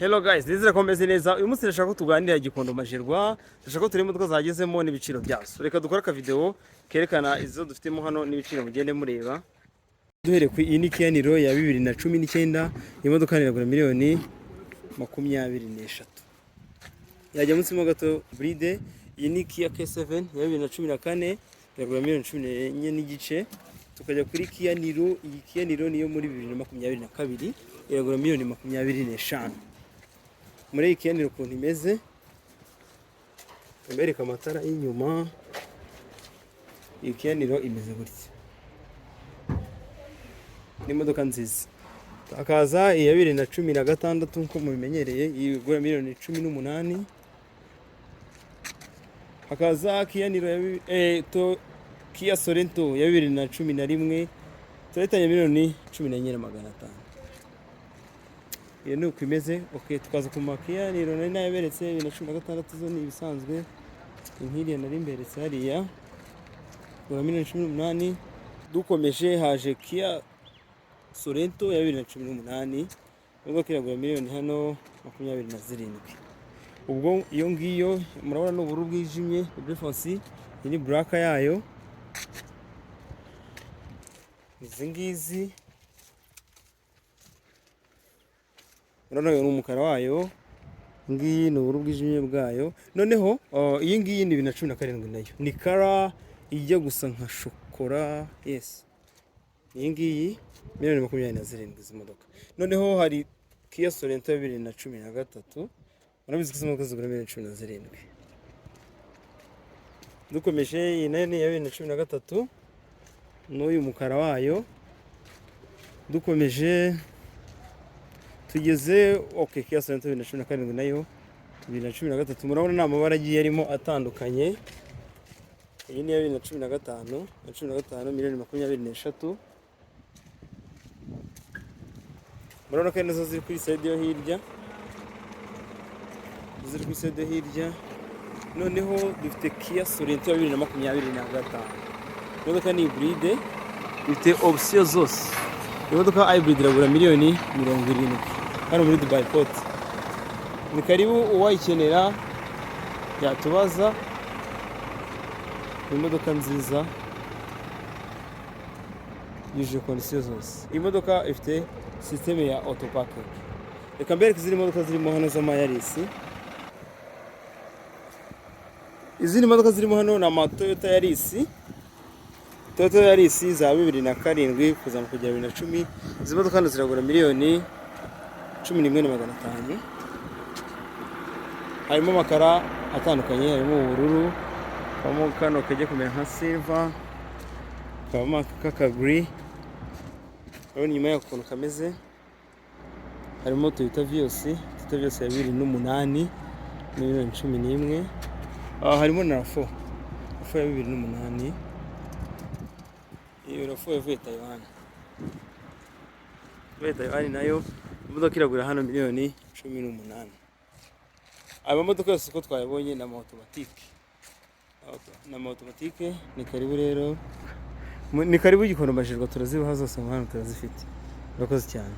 Hello guys, nizere ko meze neza. Uyu munsi ndashaka ko tuganira Gikondo Majerwa, ndashaka ko tureba imodoka zagezemo n'ibiciro byazo. Reka dukore aka video kerekana izo dufitemo hano n'ibiciro, mugende mureba. Duhere ku iyi ni Kia Niro ya 2019, imodoka iragura miliyoni 23. Yajya munsi mo gato hybride, iyi ni Kia K7 ya 2014, iragura miliyoni 14.5. Tukajya kuri Kia Niro, iyi Kia Niro niyo muri 2022, iragura miliyoni 25. Muri iyi Kia Niro ukuntu imeze, mbereka amatara y'inyuma. Iyi Kia Niro imeze gutya, ni imodoka nziza. Hakaza iya 2016 nk'uko mubimenyereye, iyi igura miliyoni 18. Hakaza Kia Niro ya Kia Sorento ya 2011, turahitanye miliyoni 14 na 500. Iyo ni uko imeze. Okay, tukaza ku ma Kia Niro nari nayaberetse 2016, zo ni ibisanzwe. Inkiriya nari mberetse hariya igura miliyoni 18. Dukomeje haje Kia Sorento ya 2018, imodoka iragura miliyoni hano 27. Ubwo iyo ngiyo murabona ni ubururu bwijimye, bleu foncé, iyi ni black yayo. Izi ngizi murabona uyu ni umukara wayo, ngiyi ni ubururu bwijimye bwayo. Noneho iyi ngiyi ni 2017, nayo ni color ijya gusa nka shokora. Yes, iyi ngiyi miliyoni 27 izi modoka. Noneho hari Kia Sorento ya 2013, murabizi ko izi modoka zigura miliyoni 17. Dukomeje, iyi nayo ni iya 2013 n'uyu mukara wayo. Dukomeje tugeze, okay, Kia Sorento 2017 nayo 2013, murabona ni amabara agiye arimo atandukanye. Iyi ni iya 2015 na 15, miliyoni 23. Murabona ko ari nazo ziri kuri side yo hirya, ziri kuri side yo hirya. Noneho dufite Kia Sorento ya 2025, imodoka ni hybride, ifite option zose. Imodoka hybrid iragura miliyoni 70 hano muri Dubai Port. Ni karibu, uwayikenera yatubaza. Ni imodoka nziza yujuje condition zose. Iyi modoka ifite système ya auto parking. Reka mbereke izindi modoka zirimo hano z'ama Yaris. Izindi modoka zirimo hano ni ama Toyota Yaris, Toyota Yaris za 2007 kuzamuka kugera 2010. Izi modoka hano ziragura miliyoni 11 na 500. Harimo amakara atandukanye, harimo ubururu, habamo kano kajya kumera nka silver, habamo aka k'akaguri. Urabona inyuma yako ukuntu kameze. Harimo Toyota Vios, Toyota Vios ya 2008, miliyoni 11. Harimo na RAV4, RAV4 ya 2008. Iyo RAV4 yavuye Taiwan, yavuye Taiwan nayo imodoka iragura hano miliyoni 18. Aya mamodoka yose uko twayabonye ni ama automatique, ni ama automatique. Ni karibu rero, ni karibu Gikondo Majerwa, turazibaha zose hano turazifite. Murakoze cyane.